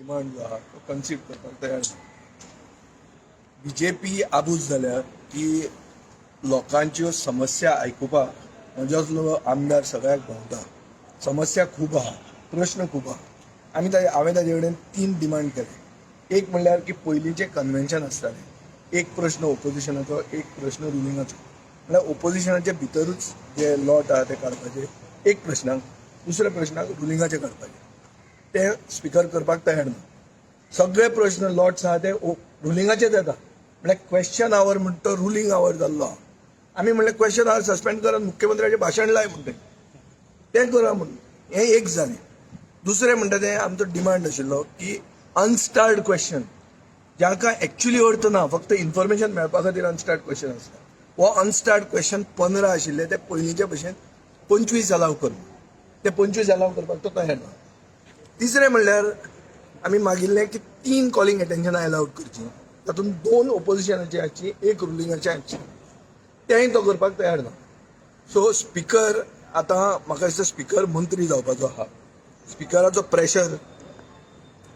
Demand जो आहा तो कन्सीड करपाक तयार ना. बीजेपी आबूज जाल्या की लोकांच्यो समस्या आयकुपाक म्हजो असलो आमदार सगळ्याक भोंवता. समस्या खूब आहा, प्रश्न खूब आहा. आमी ताजे हांवें ताजे कडेन तीन डिमांड केले. एक म्हणल्यार की पयलींचें कन्वेन्शन आसतालें, एक प्रश्न ओपोजिशनाचो, एक प्रश्न रुलिंगाचो, म्हणल्यार ओपोजिशनाचे भितरूच जे लॉट आहा ते काडपाचे एक प्रश्नाक, दुसऱ्या प्रश्नाक रुलिंगाचे काडपाचे. ते स्पिकर करपाक तयार ना. सगळे प्रश्न लॉट्स आहा ते रुलिंगाचेच येता. म्हणल्यार क्वेश्चन our म्हणटा तो रुलिंग our जाल्लो आहा. आमी म्हणलें, क्वेश्चन our suspend करात, मुख्यमंत्र्याचें भाशण लाय म्हणटा तें करा म्हणून. हें एक जालें. दुसरें म्हणटा तें आमचो डिमांड आशिल्लो की अनस्टार्ड क्वेश्चन, जांकां एक्च्युली अर्थ ना, फक्त इन्फॉर्मेशन मेळपा खातीर अनस्टार्ड क्वेश्चन आसता, हो अनस्टार्ड क्वेश्चन 15 आशिल्ले ते पयलींचे भशेन 25 अलाव कर. ते 25 अलाव करपाक तो तयार ना. तिसरें म्हणल्यार आमी मागिल्लें की तीन कॉलिंग एटेन्शनां अलावड करचीं, तातूंत दोन ओपोजिशनाची आसची, एक रुलिंगाची आसची. तेंय तो करपाक तयार ना. सो स्पिकर आतां म्हाका दिसता स्पिकर मंत्री जावपाचो आहा. स्पिकराचो प्रेशर,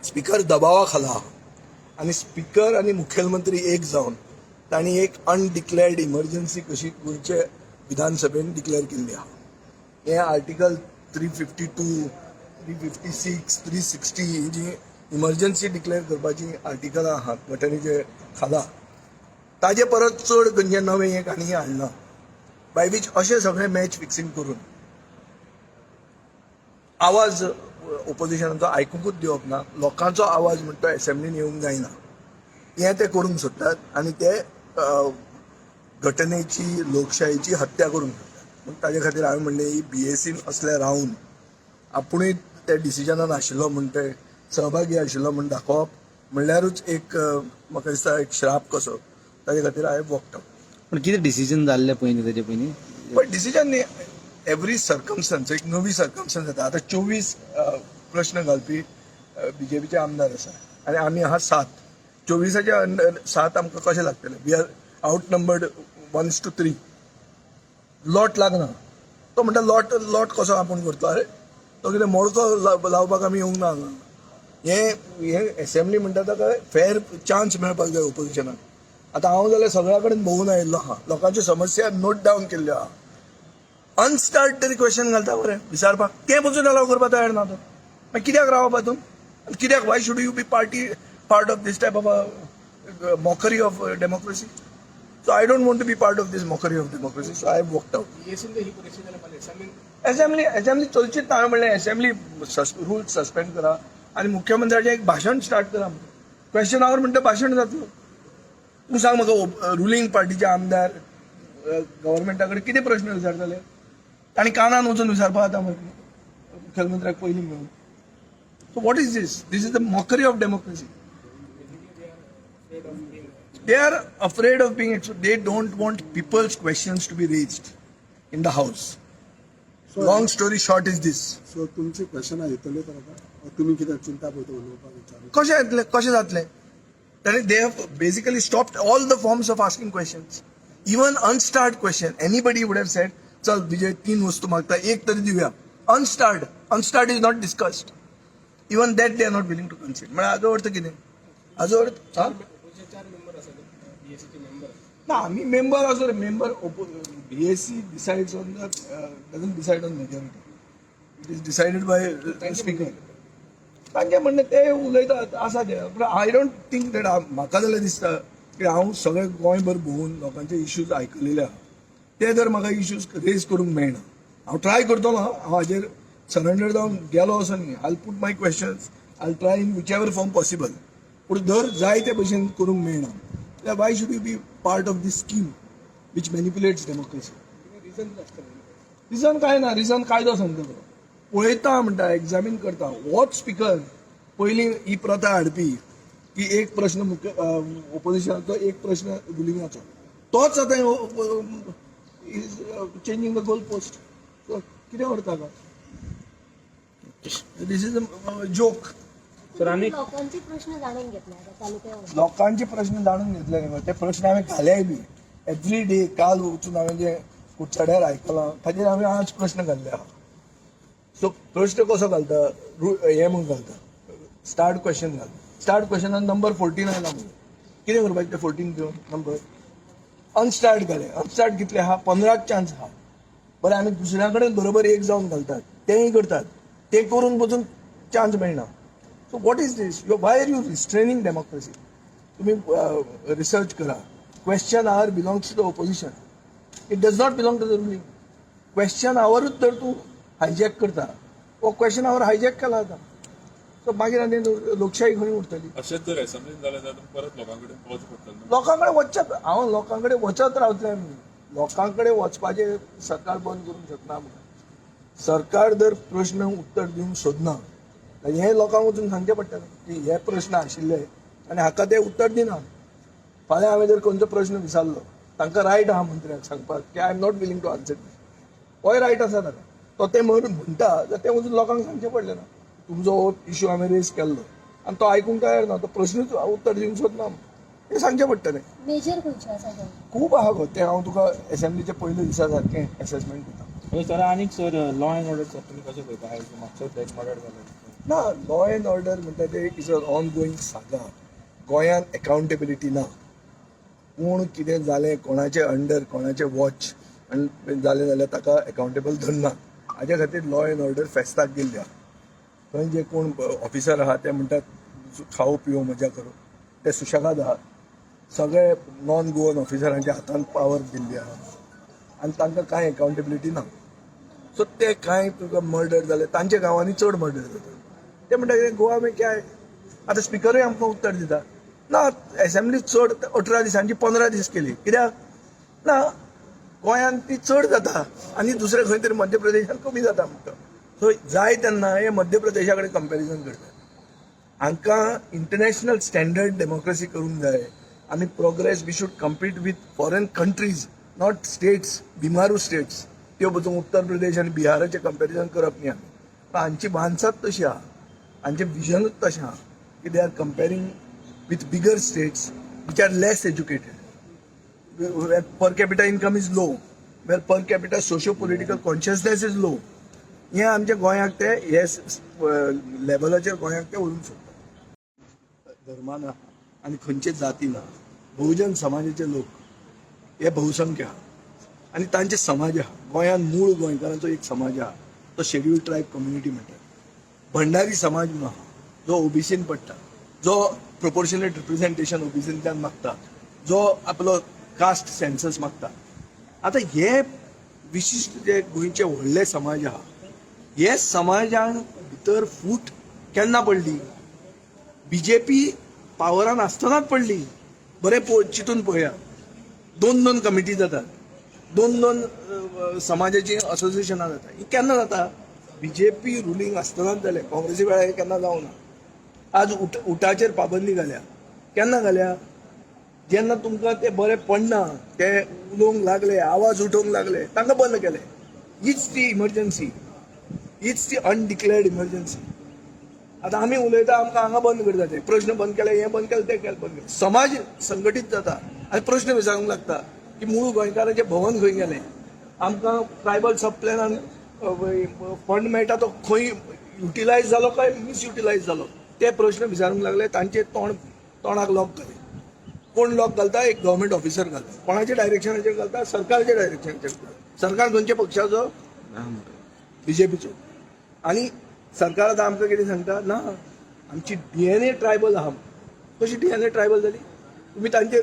स्पिकर दबावा खाला आहा आनी स्पिकर आनी मुखेलमंत्री एक जावन तांणी एक अनडिक्लेअर्ड इमर्जन्सी कशी गोंयचे विधानसभेन डिक्लेअर केल्ली आहा. हे आर्टिकल 352, 356, 360 ही जी इमर्जन्सी डिक्लेअर करपाची आर्टिकलां आहात घटनेचे खाला, ताजे परत चड खंयचें नवें एक आनी हाडना, बाय वीच अशें सगळें मॅच फिक्सिंग करून आवाज ओपोजिशनाचो आयकुंकूच दिवप ना. लोकांचो आवाज म्हणटा तो एसेंब्लीन येवंक जायना, हें ते करूंक सोदतात आनी ते घटनेची, लोकशायेची हत्या करूंक सोदतात. पूण ताजे खातीर हांवें म्हणलें, ही बीएसीन असले रावन आपुणूय त्या डिसिजनान आशिल्लो म्हूण, ते सहभागी आशिल्लो म्हूण दाखोवप म्हणल्यारूच एक म्हाका दिसता एक श्राप कसो. ताजे खातीर हांवें वॉकड आउट. पण कितें डिसिजन जाल्लें पयलीं, तेजे पयलीं? पण डिसिजन न्ही, एवरी सर्कमस्टन्स एक नवी सर्कमस्टन्स येता. आतां 24 प्रश्न घालपी बीजेपीचे आमदार आसा आनी आमी आहा सात. 24च्या अंडर सात आमकां कशें लागतले? We are outnumbered 1:3. Lot लागना. तो म्हणटा, लॉट लॉट कसो आपूण करतो? अरे, तो कितें मोडको लावपाक आमी येवंक ना हांगा. हे हे एसेंब्ली म्हणटा ताका फेर चान्स मेळपाक जाय ओपोजिशनाक. आतां हांव जाल्यार सगळ्या कडेन भोंवून आयिल्लो आहा, लोकांच्यो समस्या नोट डावन केल्ल्यो आहा. अनस्टार्ड तरी क्वेश्चन घालता बरें विचारपाक, तें पसून अलाव करपाक तयार ना तो. मागीर कित्याक रावप हातून? आनी कित्याक, why should you be part of this type of mockery of democracy? So I don't want to be part of this mockery of democracy, so I walked out. बीएसीन ही परिस्थिती जाल्यार मागीर असेंब्लीन असेंब्ली असेंब्ली चलचीच ना. हांवें म्हणलें, असेंब्ली रूल सस्पेंड करा आनी मुख्यमंत्र्याचें एक भाशण स्टार्ट करा. क्वेश्चन our म्हणटा भाशण जातलो. तूं सांग म्हाका, रुलिंग पार्टीचे आमदार गव्हर्मेंटा कडेन कितें प्रश्न विचारतले? तांणी कानान वचून विचारपाक जाता मुखेलमंत्र्याक पयलीं मेळून. So what is this? This is the mockery of democracy. They are afraid of being, they don't want people's questions to be raised in the house. Long story short is this. So तुमची क्वेश्चनां येतले तर आतां तुमी कितें चिंता पळयता उलोवपाक विचारू? कशें येतलें? कशें जातलें? ताणी they have basically stopped all the forms of asking questions, even unstarred question. Anybody would have said, चल, विजय तीन वस्तू मागता, एक तरी दिवया. Unstarred, unstarred is not discussed. Even that they are not willing to consider. म्हळ्यार हाजो अर्थ कितें? हाजो अर्थ, हा? ऑपोजिशन चार मेंबर आसात, बीएसीचे मेंबर. ना, आमी मेंबर आसो रे member. BAC decides on the doesn't decide on majority. It is decided by speaker. तांचें म्हणणें, ते उलयतात आसा ते, पूण I don't think that. म्हाका जाल्यार दिसता की हांव सगळें गोंयभर भोंवून लोकांचे इश्यूज आयकलेले आहा. ते जर म्हाका इश्यूज रेज करूंक मेळना, हांव ट्राय करतलो. हांव हाजेर सरेंडर जावन गेलो असो न्ही. I put my questions, I try in whichever form possible. पूण जर जाय ते भशेन करूंक मेळना जाल्यार why should you be part of this scheme which manipulates democracy? Reason आसतलें. रिजन काय ना. रिजन कायदो सांगता तो. पळयता म्हणटा, एग्जामीन करता. होच स्पिकर पयलीं ही प्रथा हाडपी की एक प्रश्न मुख्य ओपोजिशनाचो, एक प्रश्न रुलिंगाचो. तोच आतां is changing the goal post. So कितें करता का? This is a joke. Sir, आनी लोकांचे प्रश्न जाणून घेतले आता तालुक्यावर? लोकांचे प्रश्न जाणून घेतले न्ही, ते प्रश्न हांवें घालेय बी एवरी डे. काल वचून हांवें जे कुडचड्यार आयकलां, ताजेर हांवें आज प्रश्न घाल्ले आहा. सो प्रश्न कसो घालता? हें म्हूण घालता. स्टार्ट क्वेश्चन घाल. स्टार्ट क्वेश्चनान नंबर 14 आयला म्हणून कितें करपाचें ते 14 घेवन नंबर अनस्टार्ट घाले. अनस्टार्ट कितले आहा? 15 चान्स आहा. बरें, आमी दुसऱ्या कडेन बरोबर एक जावन घालतात, तेंय करतात, ते करून पसून चान्स मेळना. So what is this? You why are you restraining democracy? तुम्ही रिसर्च करा. Question hour belongs to the opposition, it does not belong to the ruling. Question आवरूच जर तूं हायजॅक करता, हो क्वेश्चन our hijack केला आतां, सो मागीर आनी लोकशाही खंय उरतली? अशेंच जर असेंब्लीन जालें जाल्यार तुमकां परत लोकां कडेन वचचें पडटलें न्हू. लोकां कडेन वचचें, हांव लोकां कडेन वचत रावतलें. आमी लोकां कडेन वचपाचें सरकार बंद करूंक शकना आमकां. सरकार जर प्रश्न उत्तर दिवंक सोदना, जाल्यार हें लोकांक वचून सांगचें पडटलें की हे प्रश्न आशिल्ले आनी हाका ते उत्तर दिना. फाल्यां हांवें जर खंयचो प्रश्न विचारलो, तांकां रायट आहा मंत्र्याक सांगपाक की I am not willing to answer. होय रायट आसा ताका. तो तें म्हणटा जाल्यार तें वचून लोकांक सांगचें पडलें ना, तुमचो हो इशू हांवें रेज केल्लो आनी तो आयकूंक तयार ना, तो प्रश्नूच उत्तर दिवंक सोदना, हें सांगचें पडटलें. मेजर खंयचे आसा ते? खूब आहा गो तें. हांव तुका एसेंब्लीच्या पयल्या दिसा सारकें एसेसमेंट दिता. सर, आनीक sir, law and order sir, तुमी कशें पळयता? आयज म्हापशात लायक मर्डर जालें. ना, लॉ एंड ऑर्डर म्हणटा ते is a on going saga. गोंयांत अकाउंटेबिलिटी ना. कोण कितें जालें, कोणाचे अंडर, कोणाचे वॉच आनी जालें जाल्यार ताका अकाउंटेबल धरना. हाजे खातीर लॉ एंड ऑर्डर फेस्ताक गेल्ली आहा. थंय जे कोण ऑफिसर आहा ते म्हणटात खाओ पिओ मजा करो. ते सुशेगाद आहात. सगळे नॉन गोवन ऑफिसरांच्या हातान पावर दिल्ली आहा आनी तांकां कांय अकाउंटेबिलिटी ना. सो ते कांय तुका मर्डर जाले, तांच्या गांवांनी चड मर्डर जाता. ते म्हणटा कितें गोवा में क्या है. आतां स्पिकरूय आमकां उत्तर दिता ना, एसेंब्ली चड 18 दिसांची 15 दीस केली कित्याक ना? गोंयांत ती चड जाता आनी दुसरे खंय तरी मध्य प्रदेशांत कमी जाता म्हणटा. सो जाय तेन्ना हे मध्य प्रदेशा कडेन कंपॅरिजन करतात. हांकां इंटरनॅशनल स्टँडर्ड डेमोक्रेसी करूंक जाय. आमी progress, we should compete with foreign countries, not states, बिमारू states. त्यो पसून उत्तर प्रदेश आनी बिहाराचें कंपॅरिजन करप न्ही आमी. पण हांची मानसाच तशी आहा, हांचें विजनूच तशें आहा की they are comparing with bigger states which are less educated, where per capita income is low, where per capita socio-political consciousness is low. हे आमच्या गोंयाक ते हे लेवलाचेर गोंयाक ते व्हरूंक सोदतात. धर्मा ना आनी खंयचे जाती ना, बहुजन समाजाचे लोक हे बहुसंख्य आहा आनी तांचे समाज आहा. गोंयांत मूळ गोंयकारांचो एक समाज आहा, तो शेड्यूल ट्रायब कम्युनिटी म्हणटात. भंडारी समाज म्हणून आहा, जो ओबीसीन पडटा, जो प्रोपोर्शनेट रिप्रेझेंटेशन ओबीसींतल्यान मागता, जो आपलो कास्ट सेन्सस मागता. आतां हे विशिश्ट जे गोंयचे व्हडले समाज आहा, हे समाजान भितर फूट केन्ना पडली? बीजेपी पावरान आसतनाच पडली. बरें चिंतून पळया, दोन दोन कमिटी जातात, दोन दोन समाजाची असोसिएशनां जाता. ही केन्ना जाता? बीजेपी रुलींग आसतनाच जालें. काँग्रेसी वेळार हें केन्ना जावना. आज उटाचेर पाबंदी घाल्या. केन्ना घाल्या? जेन्ना तुमकां ते बरें पडना, ते उलोवंक लागले, आवाज उठोवंक लागले, तांकां बंद केले. हीच ती इमर्जन्सी, हीच ती अनडिक्लेअर्ड इमर्जन्सी. आतां आमी उलयता, आमकां हांगा बंद करता. ते प्रश्न बंद केले, हें बंद केलें, तें केलें, बंद केलें. समाज संघटीत जाता आनी प्रश्न विचारूंक लागता की मूळ गोंयकारांचें भवन खंय गेलें? आमकां ट्रायबल सब प्लॅनान फंड मेळटा, तो खंय युटिलायज जालो काय मिसयुटिलायज जालो? ते प्रश्न विचारूंक लागले. तांचे तोंडाक लॉक घाले. कोण लॉक घालता? एक गव्हर्मेंट ऑफिसर घालता. कोणाच्या डायरेक्शनाचेर घालता? सरकारच्या डायरेक्शनाचेर घालता. सरकार खंयच्या पक्षाचो? बीजेपीचो. आनी सरकार आतां आमकां कितें सांगता? ना, आमची डीएनए ट्रायबल आहा. कशी डीएनए ट्रायबल जाली? तुमी तांचे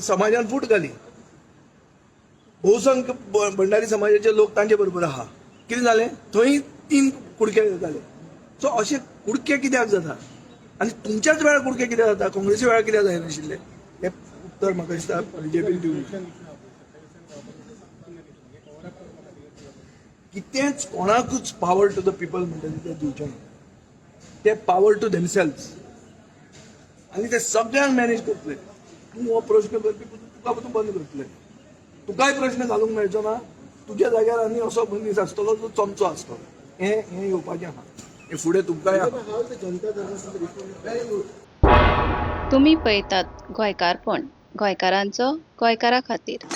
समाजान फूट घाली. बहुसंख्य भंडारी समाजाचे लोक तांचे बरोबर आहा. कितें जालें? थंय तीन कुडके जाले. सो अशे कुडके कित्याक जाता आनी तुमच्याच वेळार कुडके कित्याक जाता? काँग्रेसी वेळार कित्याक जायनाशिल्ले? हें उत्तर म्हाका दिसता बीजेपीन दिवंक. कितेंच कोणाकूच पावर टू the people म्हणटा ते दिवचें ना. ते पावर टू देमसेल्स आनी ते सगळ्यांक मॅनेज करतले. तूं हो प्रश्न करपी, तुका तूं बंद करतले. तुकाय प्रश्न घालूंक मेळचो ना. तुज्या जाग्यार आनी असो मनीस आसतलो जो चमचो आसतलो. हें हें येवपाचें आहा, हें फुडें तुमकांय आहा. How the Janata Dal good. तुमी पळयतात गोंयकारपण, गोंयकारांचो गोंयकारा खातीर.